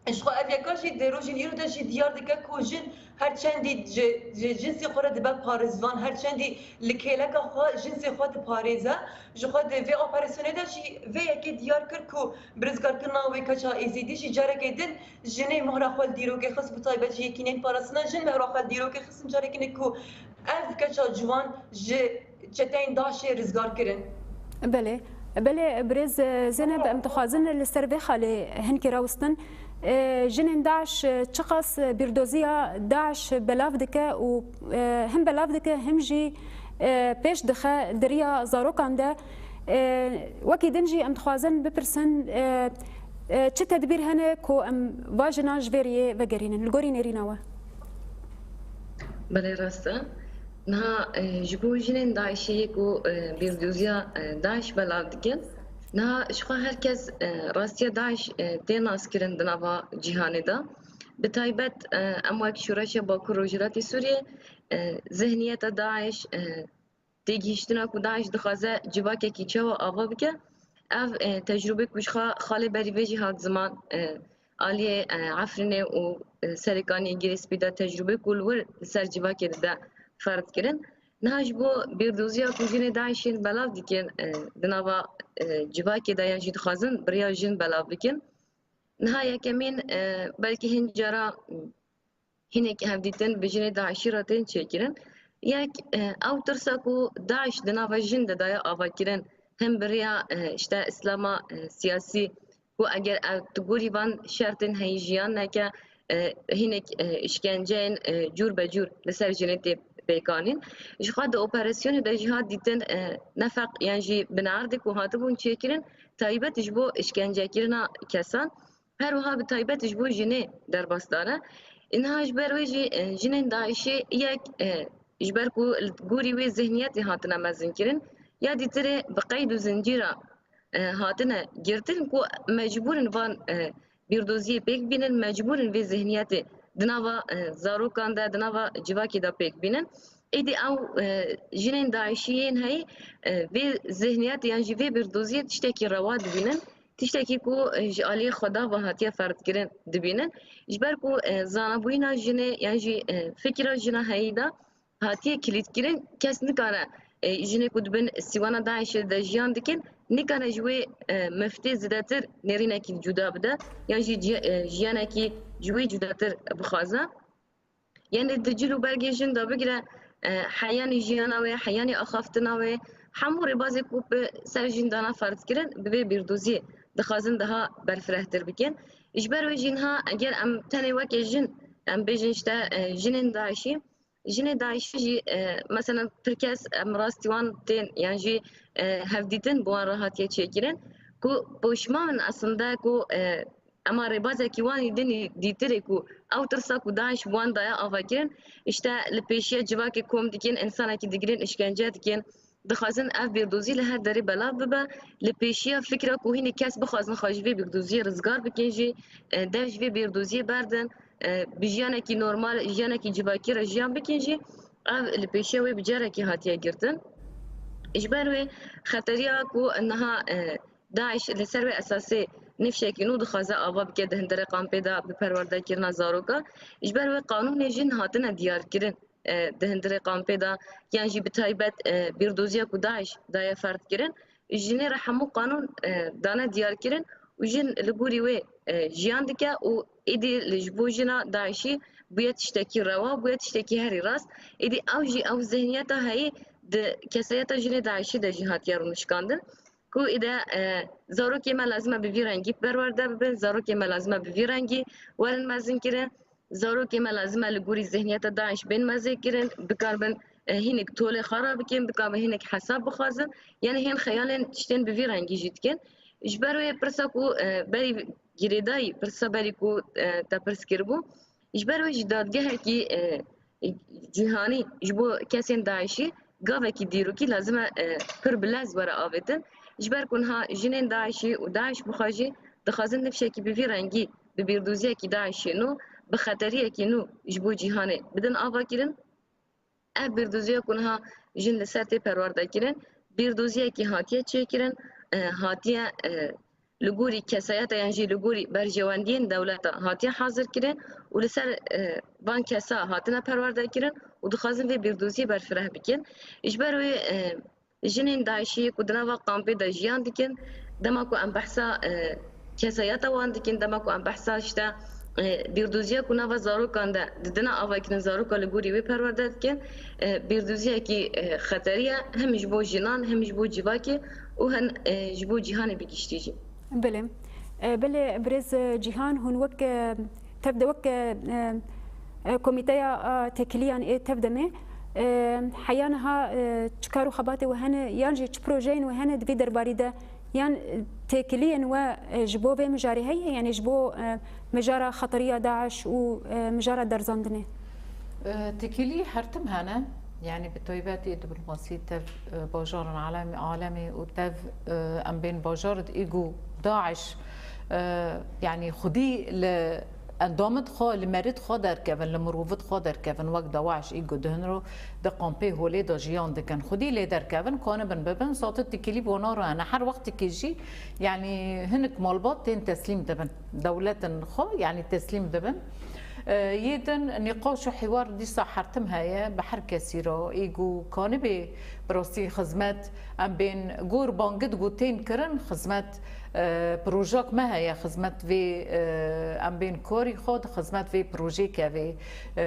Ji xwe ev yeka jî di rojên îro de jî diyar dike ku jin her çendî ji, ji cinsê xwe re dibe parêzvan, her çendî li kêleka xwe cinsê xwe diparêze. Ji xwe di vê operasyonê de jî vê yekê diyar kir ku bi rizgarkirina wê keça Êzîdî jî carekê din jinê mohra xwe li dîrokê xist, bi taybet jî yekînên parastina jin mohra xwe li dîrokê xistin, carekî ne ku ev keça ciwan ji çeteyên DAIŞê rizgar kirin. Belê, belê, birêz, e, Zeynep, em dixwazin li ser vê xalê hinkî rawistin. E, jinên DAIŞ, e, çiqas bîrdoziya DAIŞ belav dike û, e, him belav dike, him jî, e, pêş dixe di riya zarokan de. E, wekî din jî em dixwazin bipirsin, e, e, çi tedbîr hene ku em va jinan ji vê riyê vegerînin? Li gorî nêrîna we. Belê, rast e. Niha, e, ji bo jinên DAIŞê yê ku, e, bîrdoziya, e, DAIŞ belav dikin, niha ji xwe her kes, e, rastiya DAIŞ, e, tê naskirin di nava cîhanê de. Bi taybet, e, em wek Şoreşa Bakur Rojhilatê Sûriyê, e, zihniyeta DAIŞ, e, têgihiştina ku DAIŞ dixwaze civakekî çawa ava bike, ev, e, tecrûbê ku ji xwe xalê berî vê jî hat ziman, e, aliyê, e, Efrînê û, e, Serêkaniyê Girê Spî de tecrûbê ku li wir li ser civakê dide ferd kirin. Niha ji bo bîrdoziya ku jinê DAIŞê belav dikin, e, di nava, e, civakê de yan jî dixwazin bi riya jin belav bikin. Niha yekemîn, e, belkî hin cara, hinek hevdîtin bi jinê DAIŞî re tên çêkirin. Yek, e, ew tirsa ku DAIŞ di nava jin de daye avakirin, him bi riya, e, işte, îslama, e, siyasî, ku eger ev tu gorî van şertên heyî jiyan neke, e, hinek, e, îşkenceyên, e, cûr be cûr li ser jinê tê pêkanîn. Ji xwe di operasyonê de jî hat dîtin, e, nefeq yan jî binerdê ku hatibûn çêkirin, taybet ji bo îşkencekirina kesan. Her wiha bi taybet ji bo jinê derbasdar e. Niha ji ber wê jî, e, jinên DAIŞê yek, e, ji ber ku li gorî wê zihniyetê hatine mezinkirin, ya dîtirê bi qeyd û zincîra, e, hatine girtin ku mecbûr in van, e, bîrdoziyê pêk bînin, mecbûr in vê zihniyetê di nava, e, zarokan de, di nava civakê de pêk bînin. Êdî ew, e, jinên DAIŞî yên heyî, e, vê zihniyetê yan jî vê bîrdoziyê tiştekî rewa dibînin. Tiştekî ku, e, ji aliyê Xweda ve hatiye ferdkirin dibînin. Ji ber ku, e, zanabûyîna jinê yan jî, e, fikra jina heyî de hatiye kilîtkirin, kes nikare, e, jinê ku di bin sîwana DAIŞê de jiyan dikin, nikare ji wê, e, miftê zêdetir nêrînekî cuda bide yan jî ci-, e, jiyanekî ji wê cudatir bixwaze. Yanî di cil û bergê jin de bigire, e, heyanî jiyana wê, heyanî axaftina wê, hemû rêbazê ku bi ser jin dana ferdkirin, bi vê bîrdoziyê dixwazin daha berfirehtir bikin. Ji ber wê jî niha eger em tenê weke jin, em bêjin işte, e, jinên DAIŞî, jinê DAIŞî jî, e, mesela pir kes em rastî wan tên yan jî, e, hevdîtin bi wan re hatiye çêkirin ku poşman in aslında ku, e, Ema rêbazekî wan î din î dîtirê ku ew tirsa ku DAIŞ bi wan daye avakirin, işte li pêşiya civakê kom dikin, însanekî digirin, îşkence dikin, dixwazin ev bîrdozî li her derê belav bibe. Li pêşiya fikra ku hînî kes bixwazin xwe ji vê bîrdoziyê rizgar bikin jî, e, dev ji vê bîrdoziyê berdin, e, bi jiyanekî normal, jiyanekî civakî re jiyan bikin jî, ev li pêşiya wê bi carekî hatiye girtin. Ji ber wê xeteriya ku niha, e, DAIŞ li ser wê esasê nifşekî nû dixwaze ava bike di hundirê kampê de bi perwerdekirina zarokan. Ji ber wê qanûnê jin hatine diyarkirin, e, di hundirê kampê de yan jî bi taybet, e, bîrdoziya ku DAIŞ daye ferdkirin, jinê re hemû qanûn, e, dane diyarkirin û jin li gorî wê, e, jiyan dike û êdî li ji bo jina DAIŞî bûye tiştekî rewa, bûye tiştekî herî rast. Êdî ew jî ew zihniyeta heyî di kesayeta jinê DAIŞî de jî hatiye rûnişkandin. ku îde, e, zarokê me lazim e bi vî rengî perwerde bibin, zarokê me lazim e bi vî rengî werin mezinkirin. Zarokê me lazim e li gorî zihniyeta DAIŞ bên mezinkirin, bikaribin, e, hinek tolê xwe rabikin, bikaribin hinek hesab bixwazin. Yani hên xeyalên tiştên bi vî rengî jî dikin. Ji ber wê pirsa ku, e, berî girêdayî, pirsa berî ku, e, te pirs kiribû, ji ber wê ji dadgehekî, e, cîhanî ji bo kesên DAIŞî gavekî dîrokî lazim e, e, pir bi lez were avêtin. Ji ber ku niha jinên DAIŞî û DAIŞ bi xwe jî dixwazin nifşekî bi vî rengî, bi bîrdoziyekî DAIŞê nû, bi xeteriyekî nû ji bo cîhanê bidin avakirin. Ev bîrdoziya ku niha jin li ser tê perwerdekirin, bîrdoziyekî hatiye çêkirin, e, hatiye, e, li gorî kesayeta yan jî li gorî berjewendiyên dewleta hatiye hazirkirin û li ser, e, van kesa hatine perwerdekirin û dixwazin vê bîrdoziyê berfireh bikin. Ji ber wê, e, jinên DAIŞî ku di nava kampê de jiyan dikin, dema ku em behsa, e, kesayeta wan dikin, dema ku em behsa işte, e, bîrdoziya ku nava zarokan de didine avakirin, zaroka li gorî wê perwerde dikin, e, bîrdoziyekî, e, xeterî ye, hem ji bo jinan, hem ji bo civakê û hem, e, ji bo cîhanê bi giştî jî. Belê. E, belê, birêz, e, Cîhan, hûn wek, e, tev de wek, e, e, e, komîteya, e, têkiliyan ê tev de me, e, heya niha, e, çi kar û xebatê we hene, yan jî çi projeyên we hene di vî derbarî de, yan, e, têkiliyên we, e, ji bo vê mijarê heye, yanî ji bo, e, mijara xeteriya DAIŞ û, e, mijara derzandinê? E, têkilî her tim hene, yanî bi taybetî diplomasî tev, e, bajaran alem-, alemê û tev, e, em bên bajar di î ku DAIŞ, e, yanî xwedî li endamit xwe, li merit xwe derkevin, li mirovit xwe derkevin, wek DAIŞ î ku di hunro di kampê holê de jiyan dikin. Xwedî lê derkevin, kanibin bibin, zaten têkilî bona re hene. Her wextekî jî, yanî hinek malbat tên teslîm dibin. Dewletin xwe, yanî teslîm dibin. E, yê din nîqaş û hiwar dîsa her tim heye, bi her kesî re. Î ku kanibê bi rastî xizmet, em bên gor bangit ku tên kirin, xizmet, e, projak me heye, xizmet vê, e, em bên korî xwe di xizmet vê projê kevê. E,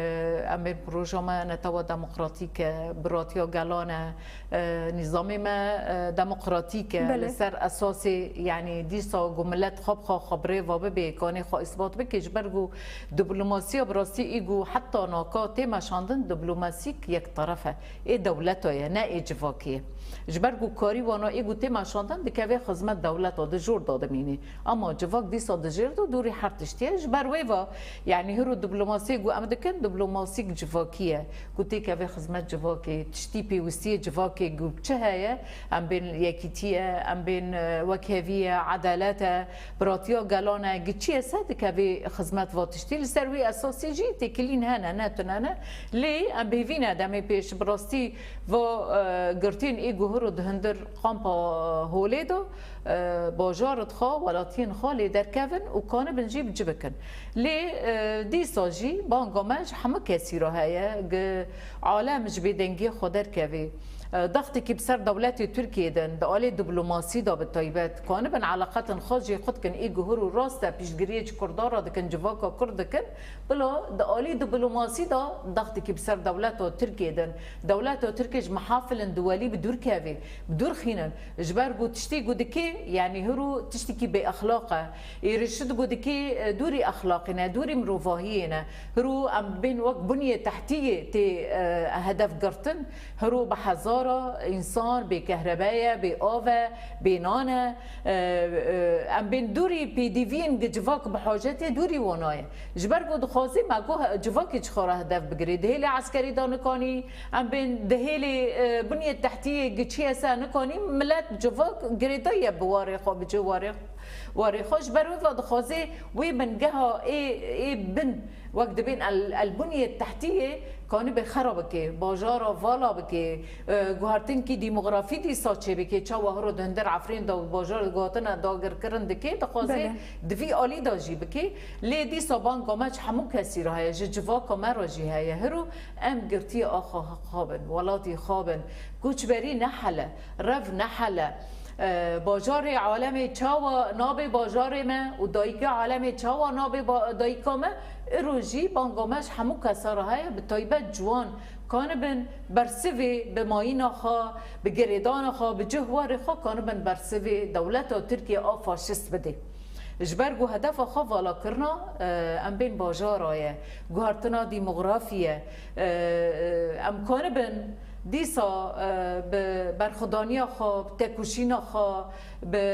em bên proja me netewa demokratîk e, biratiya gelan e, e, nîzamê me, e, demokratîk e, Belê. Li ser esasê, yanî dîsa ku milet xwe bi xwe, xwe bi rê ve bibê, kanê xwe îsbat bike, ji ber ku diplomasiya bi rastî î ku heta naka tê meşandin, diplomasîk yekteref e. Ê dewleta ye, ne ê civakê ye. Ji ber ku karî wana ê ku tê meşandin dikeve xizmet dewleta, di jor de dimîne. Ama civak dîsa di jêr de dûrî her tiştî ye. Ji ber wê ve, yanî hiro diplomasiyê ku em dikin, diplomasîk civakî ye. Ku têkeve xizmet civakê, tiştî pêwistiyê civakê ku çi heye, em bên yekîtî ye, em bên, e, wekhevî ye, edalet e, biratiya gelan e, giçî ye, se dikevê xizmet va tiştî. Li ser wî esasî jî têkilîn hene, ne tune ne. Lê em bêvî ne demê pêş bi rastî va, e, girtiyên ê guhir û di hundir kampa holê de, e, bajar dixwe, welatiyên xwe lê derkevin û kanibin jî bi ci bikin. Lê, e, dîsa jî banga me ji hemû kesî re heye, gi alem ji bêdengiyê xwe derkevê. E, dextekî bi ser dewletê Tirkiyê din, di alê diplomasî de bi taybet, kanibin eleqetên xwe jê xwe dikin, ê guhir û rast e, piştgiriyê ji Kurdan re dikin, civaka Kurd dikin, bila di alî diplomasî de dextekî bi ser dewleta Tirkiyê din, dewleta Tirkiyê ji mehafilên duwelî bi dûr kevê, bi dûr xînin. Ji ber ku tiştî ku dikê, yanî hiro tiştekî bêexlaq e. Êrişit ku dikê, e, dûrî exlaqê ne, dûrî mirovahiyê ne. Hiro em bên wek bunyê tehtiyê tê, e, hedef girtin. Hiro bi hezara însan bê kehrebe ye, bê av e, bê nan e. E, e, em bên dûrî pêdiviyên gi civak bi hacetê dûrî wana ye. Ji ber ku dixwazî me ku he-, civakê ji xwe re hedef bigirê. Dihêlê eskerî de nikanî, em bên dihêlê, e, bunyê tehtiyê giçiyê se nikanî, milet civak girêdayî ye bi warê xwe, bi cih warê, warê xwe. Ji ber wê ve dixwazê wê bingeha ê, ê bin, wek dibên el, el bunyê tehtiyê kanî bê xera bikê, bajara vala bikê, e, guhertinkî demografî dîsa çêbikê, çawa hiro di hundir Efrîn de û bajar guhatine dagirkirin dikê, dixwazê Belê. di vî alî de jî bikê. Lê dîsa banga me ji hemû kesî re heye, ji civaka me re jî heye. Hiro em girtiyê axa xwe bin, welatî xwe bin. Koçberî ne hel e, rev ne hel e. E, bajarê alemê çawa nabê bajarê me û dayikê alemê çawa nabê ba-, dayika me? Îro jî banga me ji hemû kesa re heye, bi taybet ciwan, Kanibin bersivê bi mayîna xwe, bi girêdana xwe, bi cihwarê xwe kanibin bersivê dewleta Tirkiye a faşist bidê. Ji ber ku hedefa xwe valakirina, e, em bên bajara ye, guhertina dîmografî ye. E, e, em kanibin dîsa, e, bi berxwedaniya xwe, bi têkoşîna xwe, bi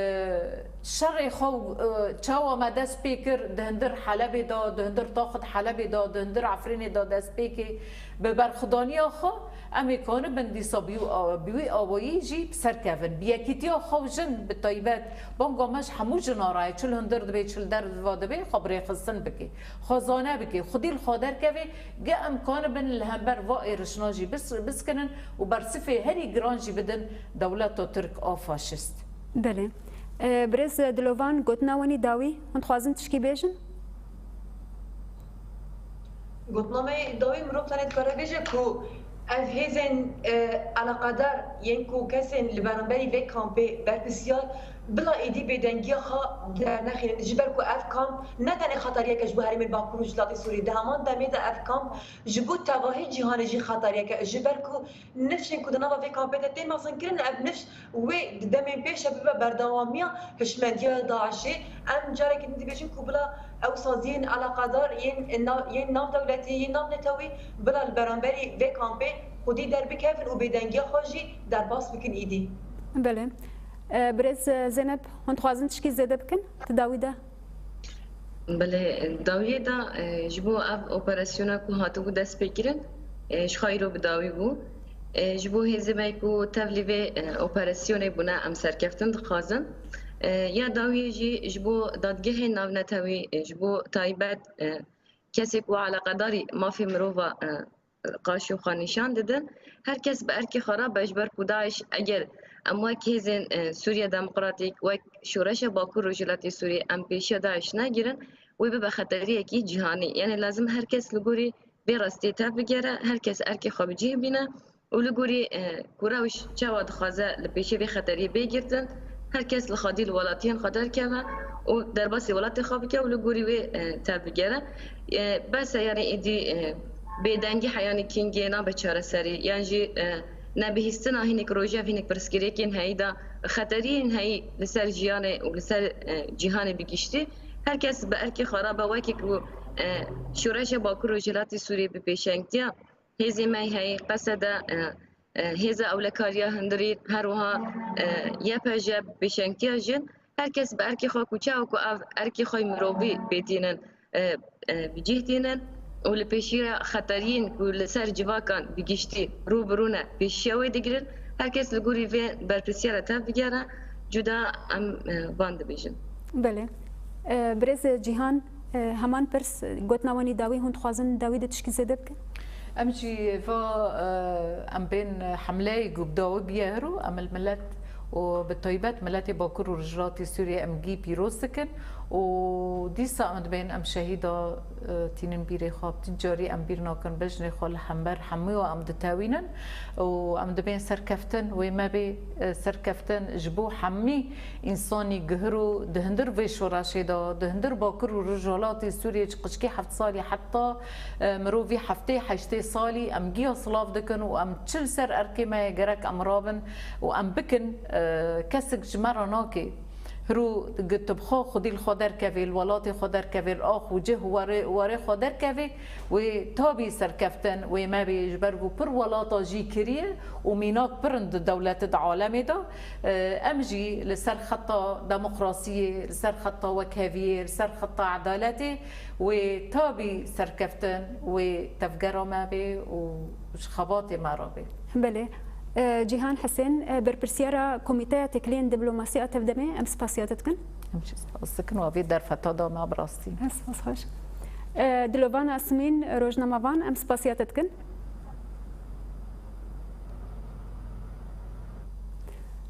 şerê xwe û, e, çawa me dest pê kir, di hundir Helebê de, di hundir taxit Helebê de, di hundir Efrînê de dest pê kê, bi berxwedaniya xwe, em ê kanibin dîsa bi wî a-, bi wî awayî jî bi ser kevin. Bi yekîtiya xwe û jin bi taybet, banga me ji hemû jina re ye, çi li hundir dibê, çi li derve dibê, xwe bi rêxistin bikê. Xwezane bikê, xwedî li xwe derkevê, ge em kanibin li hember va êrişna jî bis-, biskinin û bersifê herî giran jî bidin dewleta Tirk a faşist. Belê. E, birêz Dilovan, gotina wenî dawî, hûn dixwazin tişkî bêjin? Gotina me dawî mirov tenê dikare bêje ku ev hêzên, e, eleqedar yên ku kesên li beramberî vê kampê berpirsiyar bila êdî bêdengiya xwe dernexînin, ji ber ku ev kamp ne tenê xeteriyeke ji bo herêmên Bakur û Rojhilatê Sûriyê, di heman demê de ev kamp ji bo tevahî cîhanê jî xeteriyeke, ji ber ku nifşên ku di nava vê kampê de tê mezinkirin, ev nifş wê di demên pêş de bibe berdewamiya hişmendiya DAIŞê. Em carekî din dibêjin ku bila ew saziyên eleqedar yên nav, yên navdewletî, yên navnetewî bila li beramberî vê kampê xwedî derbikevin û bêdengiya xwe jî derbas bikin êdî. Belê. E, birêz Zeynep, hûn dixwazin tişkî zêde bikin di dawî de? Belê, dawiyê de, e, ji bo ev operasyona ku hatibû destpêkirin, e, ji xwe îro bi dawî bû. E, ji bo hêzê me ku tevlî vê, e, operasyonê bûne, em serkeftin dixwazin. E, ya dawiyê jî ji bo dadgehên navnetewî, e, ji bo taybet, e, kesê ku eleqedarî mafê mirova, e, qaşo xwe nîşan didin. Her kes bi erkê xwe re be, ji ber ku DAIŞ, eger em wek hêzên, e, Sûriya Demokratîk, wek Şoreşa Bakur Rojhilatê Sûriyê em pêşiya DAIŞ negirin, wê bibe xeteriyekî cîhanî. Yanî lazim her kes li gorî vê rastiyê tevbigere, her kes erkê xwe bi cih bîne û li gorî, e, ku rewş çawa dixwaze li pêşê vê xeteriyê bê girtin, her kes li xwedî li welatiyên xwe derkeve û derbasî welatê xwe bike û li gorî wê, e, tevbigere. E, bes e, yanî êdî, e, bêdengî heyanî kîngê nabe çareserî, yan jî, e, nebihîstina hînik rojev, hînik pirsgirêkên heyî de xeteriyên heyî li ser jiyanê û li ser, e, cîhanê bi giştî. Her kes bi erkê xwe re be, wekî ku, e, Şoreşa Bakur Rojhilatê Sûriyê bi pêşengtiya hêzê me heyî, Qesede, e, e, hêza ewlekariya hundirî, her wiha, e, Y P J bi pêşengtiya jin, her kes bi erkê xwe ku çawa ku ev erkê xwe mirovî pê tînin, e, e, bi cih tînin û li pêşiya xeteriyên ku li ser civakan bi giştî rû bi rû ne, pêşiya wê digirin. Her kes li gorî vê berpirsiyara tev bigere, cuda em, e, van dibêjin. Belê. E, birêz Cîhan, e, heman pirs, gotina wenî dawî, hûn dixwazin dawî de tişkî zêde bikin? Em jî va, e, em bên hemleyê ku bi dawî bûye hiro, em li milet û bi taybet miletê Bakur û Rojhilatê Sûriyê em gî pîroz dikin û dîsa em dibên em şehîda, e, tînin bîrê xwe. Bi tu carî em bîr nakin bejnê xwe li hember hemû em ditewînin û em dibên serkeftin wê me bê, e, serkeftin ji bo hemî însanî guhir û di hundir vê şoreşê de, di hundir Bakur û Rojhilatê Sûriyê ji qijkê heft salî heta, e, mirovî heftê heştê salî em giya silav dikin û em çi li ser erkê me ye gerek em rabin û em bikin, e, kesek ji me re nake. Hiro tu bi xwe xwedî li xwe derkevê, li welatê xwe derkevê, li ax û cih û warê, warê xwe derkevê, wê tabî serkeftin wê me bê, ji ber ku pir welata jî kiriye û mînak pir in di dewletê, di alemê de. E, em jî li ser xeta demokrasiyê, li ser xeta wekheviyê, li ser xeta edaletê wê tabî serkeftin wê tevgera me bê û ji xebatê me re bê. Belê. E, Cîhan Hisên, e, berpirsiyara Komîteya Têkiliyên Diplomasî a Tevdemê, em spasiya te dikin. Em jî spas dikin, wa vê derfeta da me bi rastî. Spas xweş. E, Dilovan Asmîn, rojnamevan, em spasiya te dikin.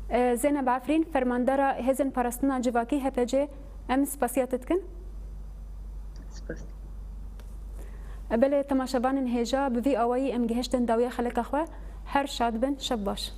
E, Zeynep Efrîn, fermandara Hêzên Parastina Civakî, H P C, em spasiya te dikin. Spas. E, belê, temaşevanên hêja, bi vî awayî em gihiştin dawiya xeleka xwe. Her şad bin, şev baş.